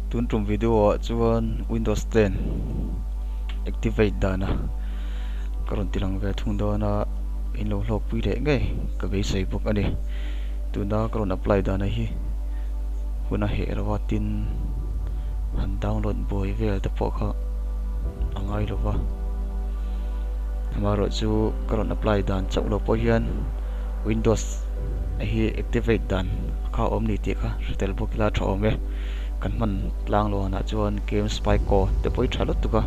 Tun tum video ah chuan Windows 10 activate dana ka rawn ti lang ve thung dawn a, in lo hlawk pui leh ngei ka beisei bawk a ni. Tuna ka rawn apply dana hi hun a heh lo a, tin han download buai vel te pawh kha a ngai lo va. Amaherawhchu ka rawn apply dan chauh lo pawh hian Windows hi activate dan kha a awm ni tih kha hre tel bawk ila tha awm e. Kan hman tlang lawnah chuan game spy code te pawh hi tha lutuk a,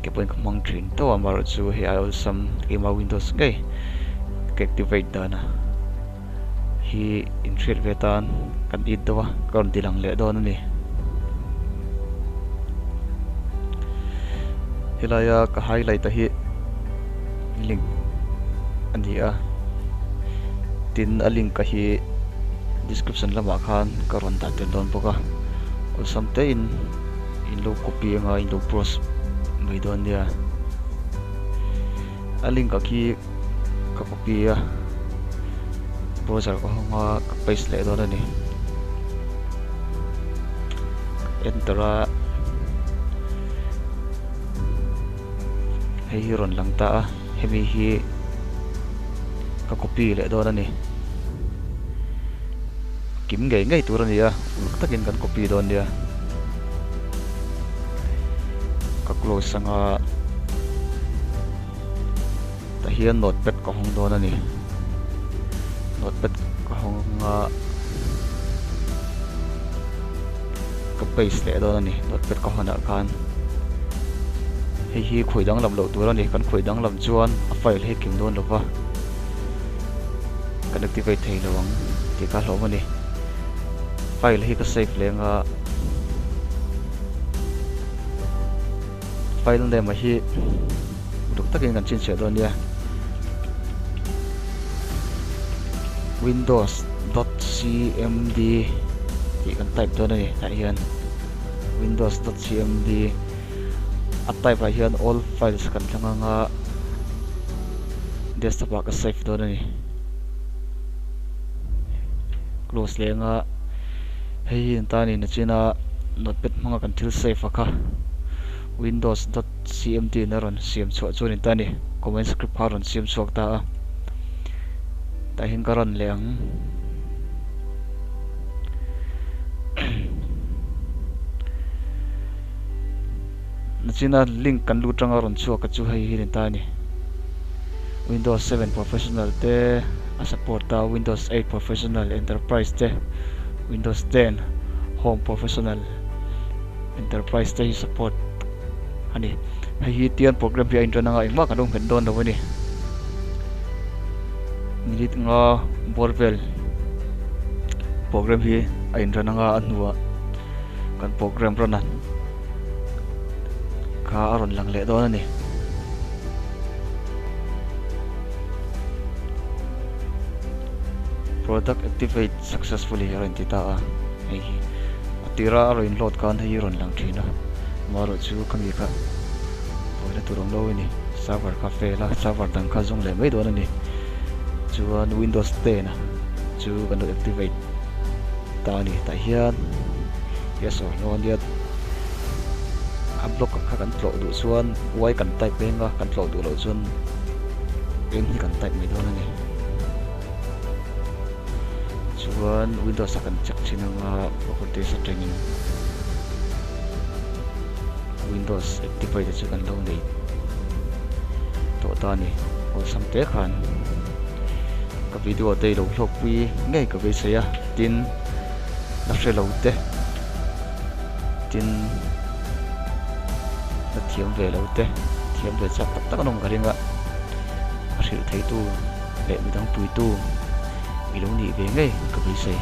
ke pawhin ka hmang thin tawh a, amaherawhchu hei ai awlsam keimah Windows ngei ka activate dana hi inhriat ve tan kan it deuh a, ka rawn ti lang leh dawn a ni. Helaia ka highlight a hi link a ni a, tin a link a hi description lamah khan ka rawn dah tel dawn bawk a, awlsam te in in lo copy anga in lo browse mai dawn nia. A link ah khi ka copy a, browser ka hawng a ka paste leh dawn a ni. Enter a hei hi rawn lang ta a, hemi hi ka copy leh dawn a ni. Kim ngei ngei tur a ni a, uluk takin kan copy dawn nia. Ka close anga tah hian notepad ka hawng dawn a ni. Notepad ka hawng anga ka paste leh dawn a ni notepad ka hawn ah khan. Hei hi khawih danglam loh tur a ni, kan khawih danglam chuan a file hi a kim dawn lo va. Kan activate thei lo ang tih kha hlawm a ni. File hi ka save leng a, file name hi uluk takin kan chhinchhiah dawn nia. Windows dot cmd tih kan type dawn a ni tah hian windows dot cmd a type ah hian all files kan thlang ang a. Desktop ah ka save dawn a ni. Close leh anga hei hi an tan in a chin a notepad hmanga kan thil save a kha windows dot cmd in a rawn siam chhuah chuan in ta a ni. Command script kha a rawn siam chhuak ta a. Tah hian ka run leh ang. Nachina link kan lut tanga rawn chhuak a chu hei hi ni ta a ni. Windows 7 Professional te a support a, Windows 8 Professional Enterprise te, Windows 10 Home Professional Enterprise te hi support a ni. Hei hi tian program hi a inṭan anga engmah kan lo nghet dawn lo a ni. Minute nga bawr vel program hi a inṭan anga a hnuah kan program run a kha a rawn lang leh dawn a ni. Product activate successfully a rawn ti ta a, hei hi a tira a rawn inload khan hei hi a rawn lang thin a, amaherawh chu khami kha buaina tur awm lo a ni, server kha fail a, server dang kha zawng leh mai dawn a ni, chuan windows 10 a chu kan lo activate ta a ni tah hian yes or no ania a block ah kha kan tlawh duh chuan y kan type eng a kan tlawh duh loh chuan eng hi kan type mai dawn a ni chuan windows ah kan check thin anga properties atangin windows activate te chu kan lo nei tawh ta a ni awlsam te khan ka video te i lo hlawkpui ngei ka beisei a tin la hre lo te tin la thiam ve lo te thiam ve chak tak tak an awm ka ring a a hrilh theitu leh midang puitu i lo nih ve ngei ka beisei.